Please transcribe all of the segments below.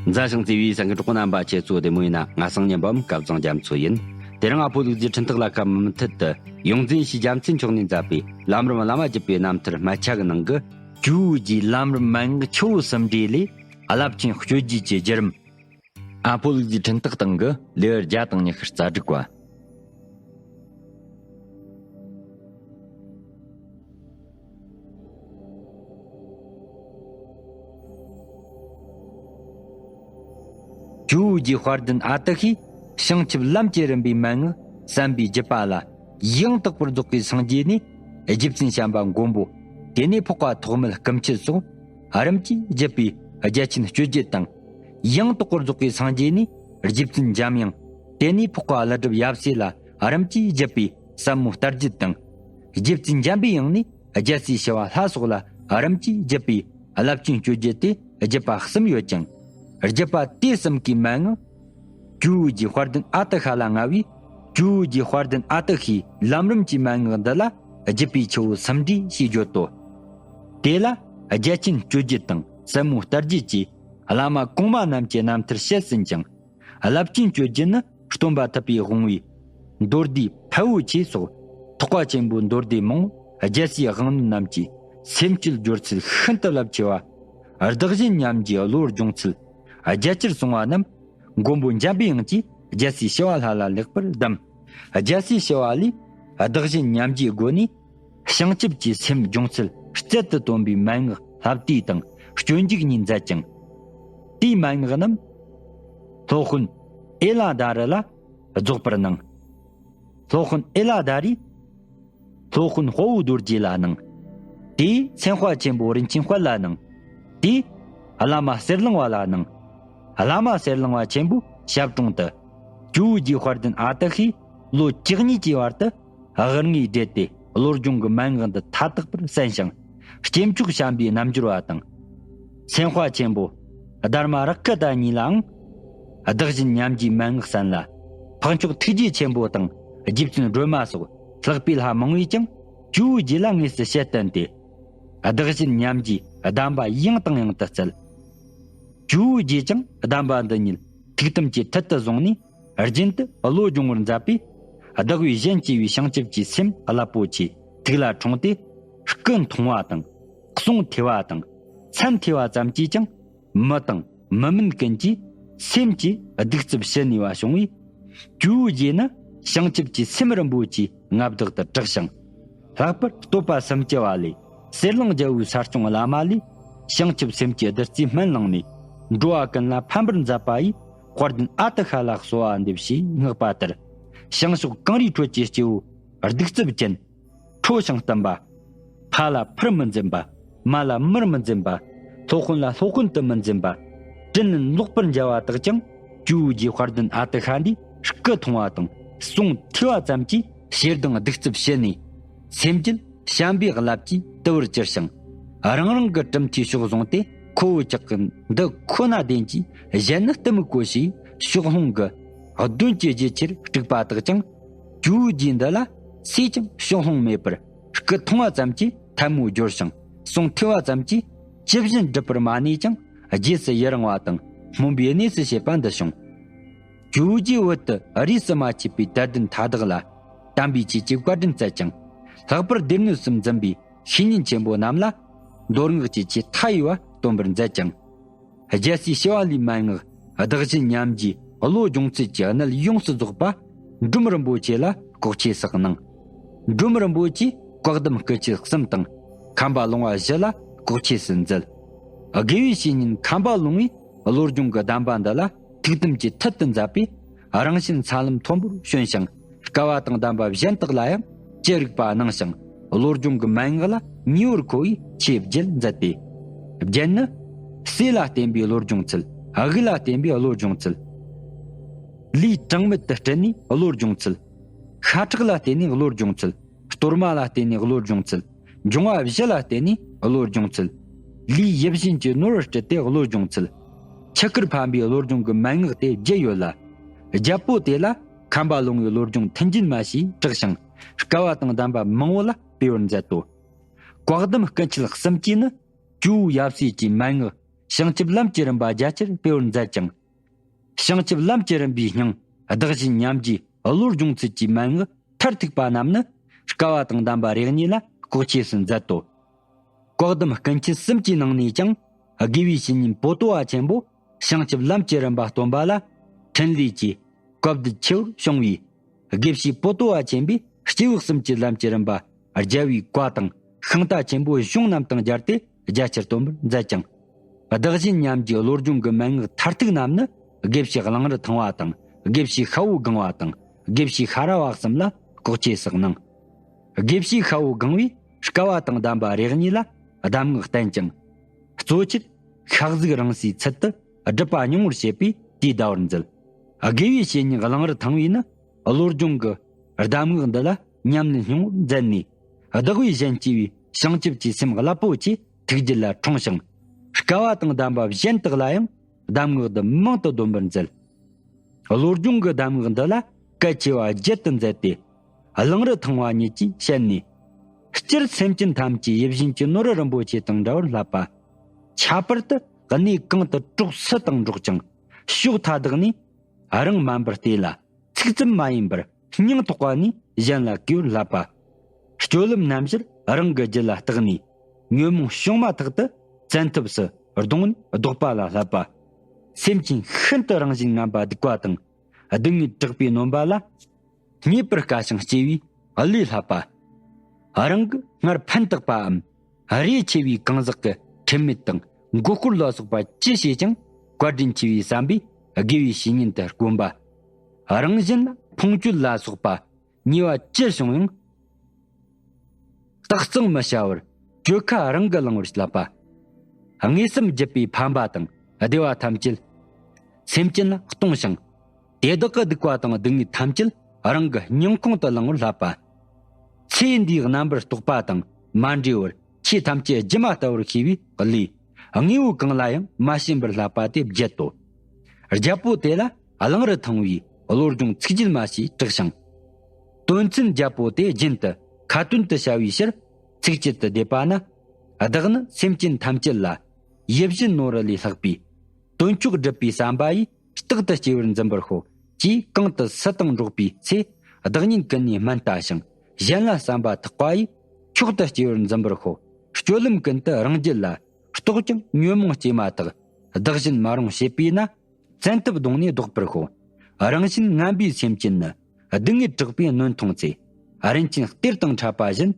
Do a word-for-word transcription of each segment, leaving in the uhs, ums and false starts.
མཛའ་ཞིང་བརྩེ་བའི་སེམས་ཀྱི་གྲོགས་པོ་རྣམ་པ། ཁྱེད་ཚོ་བདེ་མོ་ཡིན་ན། ང་སང་ཉིན་པའམ་སྐལ་བཟང་རྒྱ་མཚོ་ཡིན། དེ་རིང་ཨ་ཕོ་ལུག་རྫིའི་འཕྲིན་ཐག་ལ་ཁ་མུ་མཐུད་དུ་ཡོངས་འཛིན་ཡེ་ཤེས་རྒྱལ་མཚན་མཆོག་ནས་མཛད་པའི་ལམ་རིམ་བླ་མ་བརྒྱུད་པའི་རྣམ་ཐར་སྨད་ཆ་གི་ནང་གི། ཇོ་བོ་རྗེའི་ལམ་རིམ་མན་ངག་ཆུ་བོ་གསུམ་འབྲེལ་ལས། རླབས་ཆེན་སྤྱོད་བརྒྱུད་ཀྱི་བརྒྱུད་རིམ། ཨ་ཕོ་ལུག་རྫིའི་འཕྲིན་ཐག་སྟེང་གི་ལེའུ་བརྒྱ་དང་ཉི་ཤུ་རྩ་དྲུག་པ། ཇོ་བོ་རྗེ་དཔལ་ལྡན་ཨ་ཏི་ཤས་བྱང་ཆུབ་ལམ་གྱི་རིམ་པའི་མན་ངག་བསམ་པའི་བརྒྱུད་པ་ལ་ཡང་དག་པར་རྫོགས་པའི་སངས་རྒྱས་ནས། རྗེ་བཙུན་བྱམས་པ་མགོན་པོ། དེ་ནས་འཕགས་པ་ཐོགས་མེད་སྐུ་མཆེད་སོགས་རིམ་གྱིས་བརྒྱུད་པའི་རྒྱ་ཆེན་སྤྱོད་བརྒྱུད་དང་། ཡང་དག་པར་རྫོགས་པའི་སངས་རྒྱས་ནས། རྗེ་བཙུན་འཇམ་དབྱངས། དེ་ནས་འཕགས་པ་ཀླུ་སྒྲུབ་ཡབ་སྲས་ལ་རིམ་གྱིས་བརྒྱུད་པའི་ཟབ་མོ་ལྟ་བརྒྱུད་དང་། རྗེ་བཙུན་འཇམ་པའི་དབྱངས་ནས་རྒྱལ་སྲས་ཞི་བ་ལྷ་སོགས་ལ་རིམ་གྱིས་བརྒྱུད་པའི་རླབས་ཆེན་སྤྱོད་བརྒྱུད་དེ་བརྒྱུད་པ་གསུམ་ཡོད་ཅིང་། བརྒྱུད་པ་དེ་གསུམ་གའི་མན་ངག་ཇོ་བོ་རྗེ་དཔལ་ལྡན་ཨ་ཏི་ཤ་ལ་མངའ་བས། ཇོ་བོ་རྗེ་དཔལ་ལྡན་ཨ་ཏི་ཤའི་ལམ་རིམ་གྱི་མན་ངག་འདི་ལ་བརྒྱུད་པའི་ཆུ་བོ་གསུམ་འབྲེལ་ཞེས་བརྗོད་དོ། དེ་ལ་རྒྱ་ཆེན་སྤྱོད་བརྒྱུད་དང་ཟབ་མོ་ལྟ་བརྒྱུད་ཀྱི་བླ་མ་གོང་མ་རྣམས་ཀྱི་རྣམ་ཐར་བཤད་ཟིན་ཅིང་། རླབས་ཆེན་སྤྱོད་བརྒྱུད་ནི་སྟོན་པ་ཐུབ་པའི་དབང་བོས་མདོ་སྡེ་ཕལ་བོ་ཆེ་སོགས་ཐེག་པ་ཆེན་པོའི་མདོ་སྡེ་མང་པོ། རྒྱལ་སྲས་དབང་རྣོན་རྣམས་ཀྱིས་སེམས་བསྐྱེད་སྦྱོར་ཚུལ་ཤིན་ཏུ་རླབས་ཆེ་བ། བདག་གཞན་མཉམ་བརྗེའི་བློ་སྦྱོང་ཚུལ། རྒྱ་ཆེར་གསུངས་པ་རྣམས་མགོན་པོ་འཇམ་པའི་དབྱངས་ཀྱིས་རྒྱལ་སྲས་ཞི་བ་ལྷ་ལ་ལེགས་པར་གདམས། རྒྱལ་སྲས་ཞི་བ་ལྷས་བདག་གཞན་མཉམ་བརྗེའི་སྒོ་ནས། བྱང་ཆུབ་ཀྱི་སེམས་སྦྱོང་ཚུལ་རྩལ་དུ་བཏོན་པའི་མན་ངག་ལྷ་བསྡུས་དང་སྤྱོད་འཇུག་གཉིས་མཛད་ཅིང་། དེའི་མན་ངག་རྣམས་སློབ་དཔོན་ཨེ་ལ་དྷ་རུ་ལ་རྫོགས་པར་གནང་། སློབ་དཔོན་ཨེ་ལ་དྷ་རུས་སློབ་དཔོན་དཔའ་བོ་རྡོ་རྗེ་ལ་གནང་། དེས་མཚན་དཔའ་ཆེན་པོ་རིན་ཆེན་དཔལ་ལ་གནང་། དེས་བླ་མ་གསེར་གླིང་བ་ལ་གནང་། བླ་མ་གསེར་གླིང་བ་ཆེན་པོའི་ཞབས་དྲུང་དུ་ཇོ་བོ་རྗེ་དཔལ་ལྡན་ཨ་ཏི་ཤས་ལོ་བཅུ་གཉིས་ཀྱི་བར་དུ། དབུ་བརྙེས་བགྲེས་ཏེ་བློ་སྦྱོང་གི་མན་ངག་འདི་མཐའ་དག་པར་གསན་ཞིང་། སྐྱེས་མཆོག་བྱམས་པའི་རྣལ་འབྱོར་བ་དང་། སེམས་དཔའ་ཆེན་པོ་དྷརྨ་རཀྵ་ཏ་གཉིས་ལའང་བདག་གཞན་མཉམ་བརྗེའི་མན་ངག་གསན་ལ། འཕགས་མཆོག་ཐུགས་རྗེ་ཆེན་པོ་དང་རྗེ་བཙུན་སྒྲོལ་མ་སོགས་ལྷག་པའི་ལྷ་མང་བས་ཀྱང་ཇོ་བོ་རྗེ་ལ་དངོས་སུ་ཞལ་བསྟན་ཏེ། བདག་གཞན་མཉམ་བརྗེའི་གདམས་པ་ཡང་དང་ཡང་དུ་སྩལ། ཇོ་བོ་རྗེས་ཀྱང་གདམས་པ་འདི་ཉིད་ཐུགས་དམ་གྱི་ཁྲིད་དུ་བཟུང་ནས། རྒྱུན་དུ་བློ་སྦྱོང་བར་མཛད་པས། བདག་བས་གཞན་གཅེས་པའི་བྱང་ཆུབ་ཀྱི་སེམས་རླབས་པོ་ཆེ་ཐུགས་ལ་འཁྲུངས་ཏེ། སྐུ་མཐོང་བ་དང་། གསུང་ཐོས་པ་དང་། མཚན་ཐོས་པ་ཙམ་གྱིས་ཀྱང་མི་དང་མི་མིན་ཀུན་གྱི་སེམས་ཀྱི་གདུག་རྩུབ་ཞི་ནུས་པ་བྱུང་བས། ཇོ་བོ་རྗེ་ནི་བྱང་ཆུབ་ཀྱི་སེམས་རིན་པོ་ཆེའི་མངའ་བདག་ཏུ་གྲགས་ཤིང་། ལྷག་པར་བསྟོད་པ་སུམ་ཅུ་པ་ལས། གསེར་གླིང་རྒྱལ་པོའི་ས་སྐྱོང་བླ་མ་ལས། བྱང་ཆུབ་སེམས་ཀྱི་བདུད་རྩིས་སྨིན་བླངས་ནས། འགྲོ་བ་ཀུན་ལ་ཕན་པར་མཛད་པ་ཡི། དཔལ་ལྡན་ཨ་ཏི་ཤ་ལ་གསོལ་བ་འདེབས་ཞེས་བསྔགས་པ་ལྟར། བྱང་ཕྱོགས་གངས་རིའི་ཁྲོད་ཀྱི་སྐྱེ་བོ་གདུག་རྩུབ་ཅན། ཁྲོ་ཞིང་གཏུམ་པ། ཕ་ལ་ཕར་མི་འཛིན་པ། མ་ལ་མར་མི་འཛིན་པ། སློབ་དཔོན་ལ་སློབ་དཔོན་དུ་མི་འཛིན་པ། དྲིན་ལན་ལོག་པར་འཇལ་བ་དག་ཀྱང་ཇོ་བོ་རྗེ་དཔལ་ལྡན་ཨ་ཏི་ཤ་འདིས་སྐུ་མཐོང་བ་དང་གསུང་ཐོས་པ་ཙམ་གྱིས་ཞེ་སྡང་གདུག་རྩུབ་ཞི་ནས། སེམས་རྒྱུད་བྱམས་པའི་རླབས་ཀྱིས་དུལ་བར་གྱུར་ཞིང་། རང་རང་གི་གྲུབ་མཐའི་ཕྱོགས་བཟུང་སྟེ། ཁོ་བོ་ཅག་གི་འདི་ཁོ་ན་བདེན་གྱི་གཞན་ནི་གཏི་མུག་གོ་ཞེས་ཕྱོགས་ལྷུང་གི་གདོན་གྱི་བརྗིད་ཆེར་དཀྲུགས་པ་དག་ཀྱང་། ཇོ་བོ་རྗེ་འདི་ལ་སུས་ཀྱང་ཕྱོགས་ལྷུང་མེད་པར་སྐུ་མཐོང་བ་ཙམ་གྱིས་ཐལ་མོ་སྦྱོར་ཞིང་གསུང་ཐོས་པ་ཙམ་གྱིས་ཇི་བཞིན་སྒྲུབ་པར་མ་ནུས་ཀྱང་། རྗེས་སུ་ཡི་རང་བ་དང་སྨོན་པའི་གནས་སུ་བྱེད་པ་འདི་བྱུང་། ཇོ་བོ་རྗེའི་བོད་དུ་རིས་སུ་མ་ཆད་པའི་དད་ལྡན་མཐའ་དག་ལ་དམ་པའི་ཆོས་ཀྱི་བཀའ་དྲིན་སྩལ་ཅིང་། ལྷག་པར་སྡེ་སྣོད་གསུམ་འཛིན་པའི་བཤེས་གཉེན་ཆེན་པོ་རྣམས་ལ་མདོ་སྔགས་ཀྱི་ཆོས་མཐའ་ཡས་པ་སྟོན་པར་མཛད་ཅིང་། རྒྱལ་སྲས་ཞི་བ་ལྷའི་མན་ངག་བདག་གཞན་མཉམ་བརྗེའི་བློ་སྦྱོང་ཚུལ་གྱི་གནད་ཡོངས་སུ་རྫོགས་པ་འབྲོམ་རིན་པོ་ཆེ་ལ་ལྐོག་ཆོས་སུ་གནང་། འབྲོམ་རིན་པོ་ཆེས་བཀའ་གདམས་སྐུ་མཆེད་གསུམ་དང་ཁམས་པ་ལོང་བ་བཞི་ལ་ལྐོག་ཆོས་སུ་མཛད། དགེ་བའི་བཤེས་གཉེན་ཁམས་པ་ལོང་བས་བློ་སྦྱོང་གི་གདམས་པ་འདི་ལ་ཐུགས་དམ་གྱི་ཐད་དུ་མཛད་པས། རང་གཞན་ས་ལམ་མཐོན་པོར་བྱོན་ཞིང་། སྐལ་བ་དང་ལྡན་པ་གཞན་དག་ལ་ཡང་ཅི་རིགས་པ་གནང་ཞིང་། བློ་སྦྱོང་གི་མན་ངག་ལ་ཉེ་བར་མཁོ་བའི་ཆོས་བརྒྱད་མཛད་དེ། བརྒྱད་ནི། སྲས་ལ་བརྟེན་པའི་བློ་སྦྱོང་ཚུལ། དབུགས་ལ་བརྟེན་པའི་བློ་སྦྱོང་ཚུལ། ལུས་གྲངས་མེད་དུ་སྤྲུལ་ནས་བློ་སྦྱོང་ཚུལ། ཤ་ཁྲག་ལ་བརྟེན་ནས་བློ་སྦྱོང་ཚུལ། གཏོར་མ་ལ་བརྟེན་ནས་བློ་སྦྱོང་ཚུལ། འབྱུང་བ་བཞི་ལ་བརྟེན་ནས་བློ་སྦྱོང་ཚུལ། ལུས་ཡིད་བཞིན་གྱི་ནོར་བུར་སྤྲུལ་ཏེ་བློ་སྦྱོང་ཚུལ། ཆུ་ཁར་ཕབ་པའི་བློ་སྦྱོང་གི་མན་ངག་དེ་བརྒྱད་ཡོད་ལ། རྒྱལ་པོ་དེ་ལ་ཁམས་པ་ལོང་བའི་བློ་སྦྱོང་མཐུན་རྐྱེན་མ་ཞེས་གྲགས་ཤིང་། སྐལ་བ་དང་ལྡན་པ་མང་བོ་ལ་སྤེལ་བར་མཛད་དོ། བཀའ་གདམས་སྐུ་མཆེད་གསུམ་གྱིས་ནི། ཇོ་བོ་ཡབ་སྲས་ཀྱི་མན་ངག་ བྱང་ཆུབ་ལམ་གྱི་རིམ་པ་རྒྱ་ཆེར་སྤེལ་བར་མཛད་ཅིང་། བྱང་ཆུབ་ལམ་གྱི་རིམ་པའི་སྙིང་བདག་གཞན་མཉམ་བརྗེའི་བློ་སྦྱོང་ཚུལ་གྱི་མན་ངག་མཐར་ཐུག་པ་རྣམས་ནི། དཀའ་བ་དང་ལྡན་པ་རེ་གཉིས་ལ་ལྐོག་ཆོས་སུ་མཛད་དོ། བཀའ་གདམས་སྐུ་མཁྱེན་གསུམ་གྱི་ནང་ནས་ཀྱང་། དགེ་བའི་བཤེས་གཉེན་པོ་ཏོ་བ་ཆེན་པོ་བྱང་ཆུབ་ལམ་གྱི་རིམ་པ་སྟོན་པ་ལ། འཕྲིན་ལས་ཀྱི་བཀའ་བདུད་ཆེ་བར་བྱུང་བའི་དགེ་བཤེས་པོ་ཏོ་བ་ཆེན་པོས་སྐྱེས་བུ་གསུམ་གྱི་ལམ་གྱི་རིམ་པ་རྒྱལ་བའི་བཀའ་དང་ཤིང་རྟ་ཆེན་པོའི་གཞུང་རྣམས་དང་སྦྱར་ཏེ་རྒྱ་ཆེར་སྟོན་པར་མཛད་ཅིང་། བདག་གཞན་མཉམ་བརྗེའི་བློ་སྦྱོང་གི་མན་ངག་མཐར་ཐུག་རྣམས་ནི། དགེ་བཤེས་གླང་རི་ཐང་བ་དང་། དགེ་བཤེས་ཤ་བོ་སྒང་བ་དང་། དགེ་བཤེས་ཤ་ར་བ་གསུམ་ལ་ལྐོག་ཆོས་སུ་གནང་། དགེ་བཤེས་ཤ་བོ་སྒང་བས་དཀའ་བ་དང་ལྡན་པ་རེ་གཉིས་ལ་གདམས་ངག་བསྟན་ཅིང་། གཙོ་ཆེར་ཤ་གཟུགས་རིང་སའི་ཚུལ་དུ་སྒྲུབ་པ་སྙིང་པོར་བྱེད་པས་དེའི་ཟླ་བར་མཛད། དགེ་བའི་བཤེས་གཉེན་གླང་རི་ཐང་བས་ནི། བློ་སྦྱོང་གི་གདམས་ངག་འདི་ལ་ཉམས་ལེན་སྙིང་པོར་མཛད་ནས། བདག་བས་གཞན་གཅེས་པའི་བྱང་ཆུབ་ཀྱི་སེམས་རླབས་པོ་ཆེ་ཐུགས་རྒྱུད་ལ་འཁྲུངས་ཤིང་། དཀའ་བ་དང་ལྡན་པ་གཞན་དག་ལ་ཡང་གདམས་ངག་འདི་མང་དུ་འདོན་པར་མཛད། བློ་སྦྱོང་གི་གདམས་ངག་འདི་ལ་གལ་ཆེ་བ་བརྒྱད་དུ་མཛད་དེ། གླང་རི་ཐང་བ་ཉིད་ཀྱིས་བཤད་ནས། སྤྱིར་སེམས་ཅན་ཐམས་ཅད་ཡིད་བཞིན་གྱི་ནོར་བུ་རིན་པོ་ཆེ་དང་འདྲ་བར་བསླབ་པ། ཁྱད་པར་དུ་གནས་གང་དུ་གྲོགས་སུ་དང་འགྲོགས་ཀྱང་ཕྱོགས་མཐའ་དག་ནས་རང་དམན་པར་བལྟས་ལ། ཚིག་ཙམ་མ་ཡིན་པར་སྙིང་ཐག་པ་ནས་གཞན་ལ་གུས་པར་བསླབ་པ། སྤྱོད་ལམ་རྣམ་བཞིར་རང་གི་རྒྱུད་ལ་བརྟགས་ནས། ཉོན་མོངས་བྱུང་མ་ཐག་ཏུ་བཙན་ཐབས་སུ་བརྡུངས་ནས་བཟློག་པ་ལ་བསླབ་པ། སེམས་ཅན་ཤིན་ཏུ་རང་བཞིན་ངན་པ་སྡིག་པ་དང་སྡུག་བསྔལ་དྲག་པོས་ནོན་པ་ལ། རྙེད་པར་དཀའ་ཞིང་སྐྱེ་བའི་བློས་བསླབ་པ། རང་གི་སྔར་ཕན་བཏགས་པའམ། རེ་ཆེ་བའི་གང་ཟག་གི་ཁྲེལ་མེད་དང་མགོ་སྐོར་ལ་སོགས་པ་ཅི་བྱེད་ཀྱང་བཀའ་དྲིན་ཆེ་བའི་བསམ་པས་དགེ་བའི་བཤེས་གཉེན་དུ་བསྒོམ་པ། རང་གཞན་ལ་ཕུང་སྤྱོད་ལ་སོགས་པ་ཉེས་པ་ཅི་བྱུང་ཡང་། བརྟག་གཙང་མི་བྱ་བར་གྱོད་ཁ་རང་གིས་བླང་བར་བསླབ་པ། དངོས་སམ་བརྒྱུད་པའི་ཕན་པ་དང་བདེ་བ་ཐམས་ཅད་སེམས་ཅན་ལ་གཏོང་ཞིང་། དེ་དག་གི་སྡིག་པ་དང་སྡུག་བསྔལ་ཐམས་ཅད་རང་གི་སྙིང་ཁོང་དུ་བླང་བར་བསླབ་པ། ཚེ་འདིའི་རྣམ་པར་རྟོག་པ་དང་མ་འདྲེས་པར་ཆོས་ཐམས་ཅད་སྒྱུ་མ་ལྟ་བུར་ཤེས་པའི་བློས། དངོས་པོ་གང་ལ་ཡང་མ་ཞེན་པར་བསླབ་པ་སྟེ་བརྒྱད་དོ། རྒྱལ་པོ་དེ་ལ་གླང་རི་ཐང་བའི་བློ་སྦྱོང་ཚིག་བརྒྱད་མ་ཞེས་གྲགས་ཤིང་། དོན་ཚན་བརྒྱད་པོ་དེ་རྒྱུན་དུ་ཁ་ཏོན་དུ་བྱ་བའི་ཕྱིར་ཚིགས་བཅད་དུ་བསྡེབས་པ་ན། བདག་ནི་སེམས་ཅན་ཐམས་ཅད་ལ་ཡིད་བཞིན་ནོར་བུ་ལས་ལྷག་པའི་དོན་མཆོག་སྒྲུབ་པའི་བསམ་པ་ཡིས་རྟག་ཏུ་སྐྱེ་བར་འཛིན་པར་ཤོག་ཅེས། གང་དུ་སུ་དང་འགྲོགས་པའི་ཚེ་བདག་ཉིད་ཀུན་ནས་སྨན་ལྟ་ཞིང་གཞན་ལ་བསམ་པ་ཐག་པ་ཡིས་མཆོག་ཏུ་སྐྱེ་བར་འཛིན་པར་ཤོག་སྤྱོད་ལམ་ཀུན་ཏུ་རང་རྒྱུད་ལ་རྟོག་ཀྱང་ཉོན་མོངས་སྐྱེས་མ་ཐག་བདག་གཞན་མ་རུངས་བྱེད་པས་ན། བཙན་ཐབས་གདོང་ནས་བཟློག་པར་ཤོག་རང་གཞན་ངན་པའི་སེམས་ཅན་ནི། སྡུག་བསྔལ་དྲག་པོས་ནོན་མཐོང་ཚེ། རིན་ཆེན་གཏེར་དང་འཕྲད་པ་བཞིན།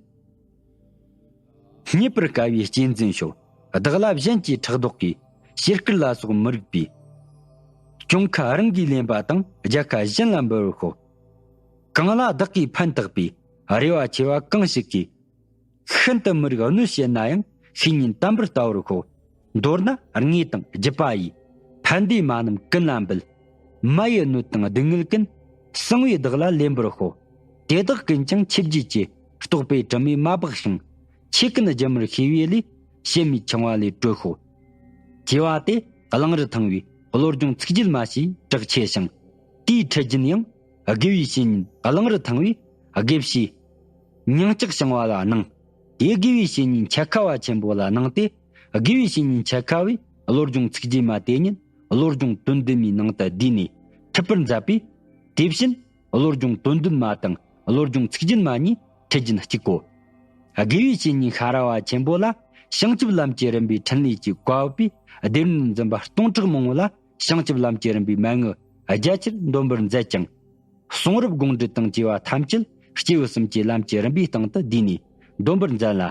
རྙེད་པར་དཀའ་བའི་གཅེས་འཛིན་ཤོག་བདག་ལ་གཞན་གྱིས་ཕྲག་དོག་གིས། ཕྱིར་བསྐུར་ལ་སོགས་མི་རིགས་པའི། གྱོང་ཁ་རང་གིས་ལེན་པ་དང་། རྒྱལ་ཁ་གཞན་ལ་འབུལ་བར་ཤོག་གང་ལ་བདག་གིས་ཕན་བཏགས་པའི། རེ་བ་ཆེ་བ་གང་ཞིག་གིས། ཤིན་ཏུ་མི་རིགས་གནོད་བྱེད་ན་ཡང་། ཤེས་ཉིད་དམ་པར་ལྟ་བར་ཤོག་མདོར་ན་དངོས་དང་བརྒྱུད་པ་ཡི། ཕན་བདེ་མ་རྣམས་ཀུན་ལ་འབུལ། མ་ཡི་གནོད་དང་སྡུག་བསྔལ་ཀུན། གསང་བས་བདག་ལ་ལེན་པར་ཤོག་དེ་དག་ཀུན་ཀྱང་ཆོས་བརྒྱད་ཀྱི། རྟོག་པའི་དྲི་མས་མ་སྦགས་ཤིང་། ཆོས་ཀུན་སྒྱུ་མར་ཤེས་པའི་བློས། ཕྱི་མའི་འཆིང་བ་ལས་གྲོལ་ཤོག་ཅེས་པ་སྟེ། གླང་རི་ཐང་བའི་བློ་སྦྱོང་ཚིག་བརྒྱད་མ་ཞེས་གྲགས་ཆེ་ཞིང་། དེའི་ཁྲིད་རྒྱུན་ཡང་། དགེ་བའི་བཤེས་གཉེན་གླང་རི་ཐང་བས། དགེ་བཤེས། མྱང་ལྕགས་བྱང་བ་ལ་གནང་། དེ་དགེ་བའི་བཤེས་གཉེན་འཆད་ཁ་བ་ཆེན་པོ་ལ་གནང་སྟེ། དགེ་བའི་བཤེས་གཉེན་འཆད་ཁ་བས་བློ་སྦྱོང་ཚིག་བརྒྱད་མ་དེ་ཉིད་བློ་སྦྱོང་དོན་བདུན་མའི་ནང་དུ་བསྡུས་ནས་ཁྲིད་པར་མཛད་པས། དེ་བཞིན་བློ་སྦྱོང་དོན་བདུན་མ་དང་བློ་སྦྱོང་ཚིག་བརྒྱད་མ་གཉིས་ཁྲིད་རྒྱུན་གཅིག་གོ། དགེ་བའི་བཤེས་གཉེན་ཤ་ར་བ་ཆེན་པོ་ལ་བྱང་ཆུབ་ལམ་གྱི་རིམ་པའི་འཕྲིན་ལས་ཀྱི་བཀའ་ཕབ་པས། སྡེ་སྣོད་འཛིན་པ་སྟོང་ཕྲག་མང་བོ་ལ་བྱང་ཆུབ་ལམ་གྱི་རིམ་པའི་མན་ངག་རྒྱ་ཆེར་འདོན་པར་མཛད་ཅིང་། གསུང་རབ་དགོངས་འགྲེལ་དང་བཅས་པ་ཐམས་ཅད་སྐྱེས་བུ་གསུམ་གྱི་ལམ་གྱི་རིམ་པའི་སྟེང་དུ་བསྡུས་ནས་འདོན་པར་མཛད་ལ།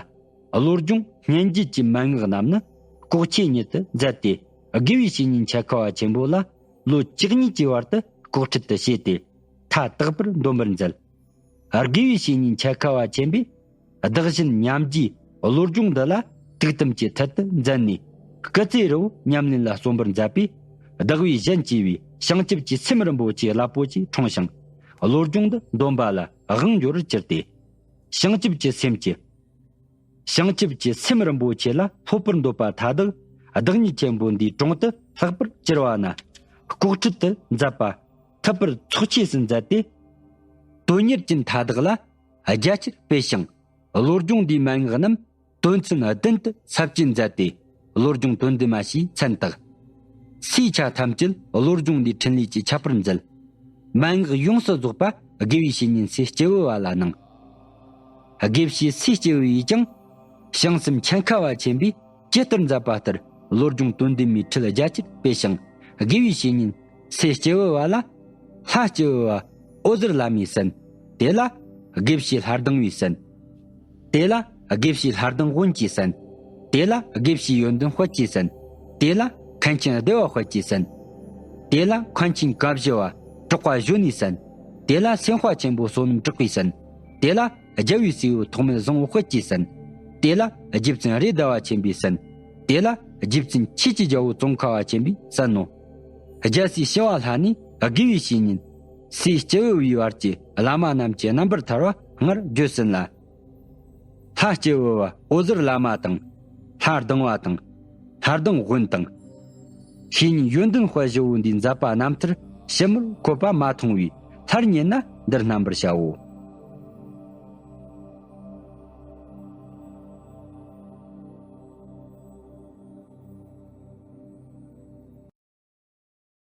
བློ་སྦྱོང་སྙན་བརྒྱུད་ཀྱི་མན་ངག་རྣམས་ནི་ལྐོག་ཆོས་ཉིད་དུ་མཛད་དེ། དགེ་བའི་བཤེས་གཉེན་འཆད་ཁ་བ་ཆེན་པོ་ལ་ལོ་བཅུ་གཉིས་ཀྱི་བར་དུ་ལྐོག་ཁྲིད་དུ་བྱས་ཏེ། མཐའ་དག་པར་འདོན་པར་མཛད། དགེ་བའི་བཤེས་གཉེན་འཆད་ཁ་བ་ཆེན་པོས། བདག་གཞན་མཉམ་བརྗེའི་བློ་སྦྱོང་འདི་ལ་ཐུགས་དམ་གྱི་ཚུལ་དུ་མཛད་ནས། སྐུ་ཚེ་རིལ་པོ་ཉམས་ལེན་ལ་བརྩོན་པར་མཛད་པས། བདག་བས་གཞན་གཅེས་པའི་བྱང་ཆུབ་ཀྱི་སེམས་རིན་པོ་ཆེ་རླབས་པོ་ཆེ་འཁྲུངས་ཤིང་། བློ་སྦྱོང་འདི་འདོན་པ་ལ་དབང་འབྱོར་བར་གྱུར་ཏེ། བྱང་ཆུབ་ཀྱི་སེམས་ཀྱི། བྱང་ཆུབ་ཀྱི་སེམས་རིན་པོ་ཆེ་ལ་སློབ་པར་འདོད་པ་མཐའ་དག་བདག་ཉིད་ཆེན་པོ་འདིའི་དྲུང་དུ་ལྷག་པར་གྱུར་པ་ན། ལྐོག་ཁྲིད་དུ་མཛད་པ་ཐུབ་པར་ཚོགས་ཆོས་སུ་མཛད་དེ། དོན་གཉེར་ཅན་མཐའ་དག་ལ་རྒྱ་ཆེར་སྤེལ་ཞིང་། བློ་སྦྱོང་འདིའི་མན་ངག་རྣམས་དོན་ཚན་བདུན་དུ་ཟབ་ཅིང་མཛད་དེ། བློ་སྦྱོང་དོན་ལྡན་མ་ཞེས་མཚན་བཏགས། སའི་ཆ་ཐམས་ཅད་བློ་སྦྱོང་ལས་འཕྲིན་ལས་ཀྱི་ཁྱད་པར་མཛད། མན་ངག་ཡོངས་སུ་རྫོགས་པ་དགེ་བའི་བཤེས་གཉེན་སེ་སྐྱེ་བོ་བ་ལ་གནང་། དགེ་བཤེས་སེ་སྐྱེ་བོ་ཡིས་ཀྱང་། བྱང་སེམས་ཁྱད་མཁས་པ་ཆེན་པོས་ཇི་ལྟར་མཛད་པ་ལྟར་བློ་སྦྱོང་དོན་ལྡན་མའི་ཁྲིད་རྒྱ་ཆེར་སྤེལ་ཞིང་། དགེ་བའི་བཤེས་གཉེན་སེ་སྐྱེ་བོ་བ་ལ། ལྷ་སྐྱེ་བོ་བ་འོད་ཟེར་བླ་མས་གསན། དེ་ལ་དགེ་བཤེས་ལྷ་ལྡང་བས་གསན། དེ་ལ་དགེ་བཤེས་ལྷ་ལྡང་དབོན་གྱིས་གསན། དེ་ལ་དགེ་བཤེས་ཡོན་ཏན་དཔལ་གྱིས་གསན། དེ་ལ་མཁན་ཆེན་བདེ་བ་དཔལ་གྱིས་གསན། དེ་ལ་མཁན་ཆེན་བཀའ་བཞི་བ་གྲགས་པ་གཞོན་ནུས་གསན། དེ་ལ་སེམས་དཔའ་ཆེན་པོ་བསོད་ནམས་གྲགས་པས་གསན། དེ་ལ་རྒྱལ་བའི་སྲས་པོ་ཐོགས་མེད་བཟང་པོ་དཔལ་གྱིས་གསན། དེ་ལ་རྗེ་བཙུན་རེད་མདའ་བ་ཆེན་པོས་གསན། དེ་ལ་རྗེ་བཙུན་ཆོས་ཀྱི་རྒྱལ་པོ་ཙོང་ཁ་བ་ཆེན་པོས་གསན་ནོ། རྒྱལ་སྲས་ཞི་བ་ལྷ་ནས་དགེ་བའི་བཤེས་གཉེན་སེ་སྐྱེ་བོ་བའི་བར་གྱི་བླ་མ་རྣམས་ཀྱི་རྣམ་པར་ཐར་པ་སྔར་བརྗོད་ཟིན་ལ། ལྷ་སྐྱེ་བོ་བ་འོད་ཟེར་བླ་མ་དང་། ལྷ་ལྡང་བ་དང་། ལྷ་ལྡང་དབོན་དང་། བཤེས་གཉེན་ཡོན་ཏན་དཔལ་བཞི་བོ་འདིས་མཛད་པ་རྣམ་ཐར་ཞིབ་མོར་འཁོད་པ་མ་མཐོང་བས། སླར་རྙེད་ན་འདིར་རྣམ་པར་བྱའོ།